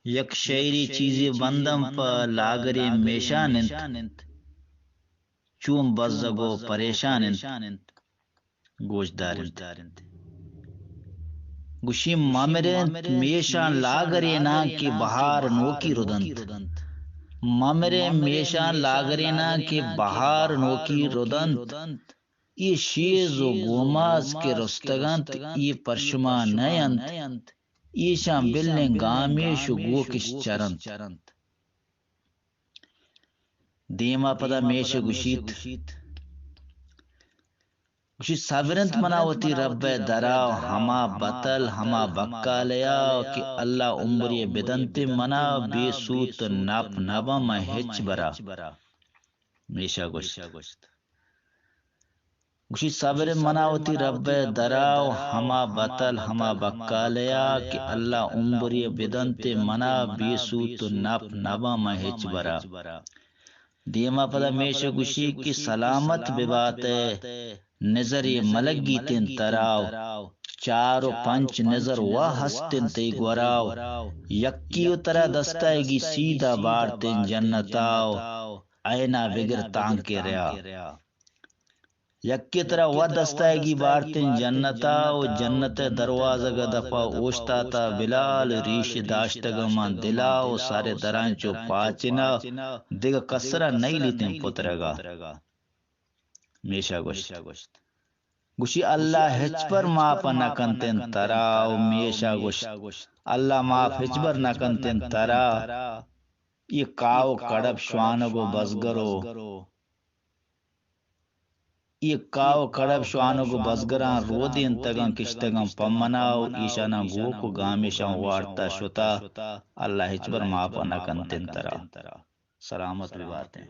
یک شعرے چیزے بندم پہ لاگریں میشان انت، چون بزگ و پریشان انت، گوش دارنت۔ گوشی ممرنت میشان لاگریناں کہ بہار نوکی ردنت۔ ممریں میشان لاگریناں کہ بہار نوکی ردنت۔ اے شیز و گوماز کہ رستگنت، اے پرشما نہ انت۔ ایشاں بلیں گامیش و گوکش چرنت۔ دیما پدا میش گوشیت، گوشی صبر انت منا وتی رب ء درا و ہما بتل، ہما بکالیا کہ اللہ عمری بدنت منا بے سوت نپ نباں من ہچ برا۔ میشا گوشت۔ گوشی صبر منا وتی رب ء درا و ہما بتل ہما بکالیا کہ اللہ عمری بدنت منا بے سوت و نپ نباں من ہچ برا۔ دیما پدا میش گوشی کہ سلامت ببات ء نظری ملگیتیں ترا و چار و پنچ نظر وا ہستیں تئی گورا و یکی و ترا دستائگی سیدھا بارتیں جنتا و عینا بگر تانکے ریا۔ یکے ترا وت دستائگی بارتیں جنتا و جنت ء دروازگ ء دپا اوشتاتا بلال ریش داشتگ من دلا و سر درانچو پاچنا دگہ کسرا نیلیتیں پترگا۔ میشا گوشت۔ گوشی اللہ ہچبر معاف نہ کنتیں ترا و میشا گوشت۔ اللہ معاف ہچبر نہ کنتیں ترا۔ یہ کاو کڑب شوانگ و بزگر و اے کاو کڑب شوانگ و بزگراں رودینتگاں کشتگاں پمنا و ایشاناں گوک و گامیشاں وارتا شتا۔ اللہ ہچبر معاف نہ کنتیں ترا۔ سلامت بباتیں۔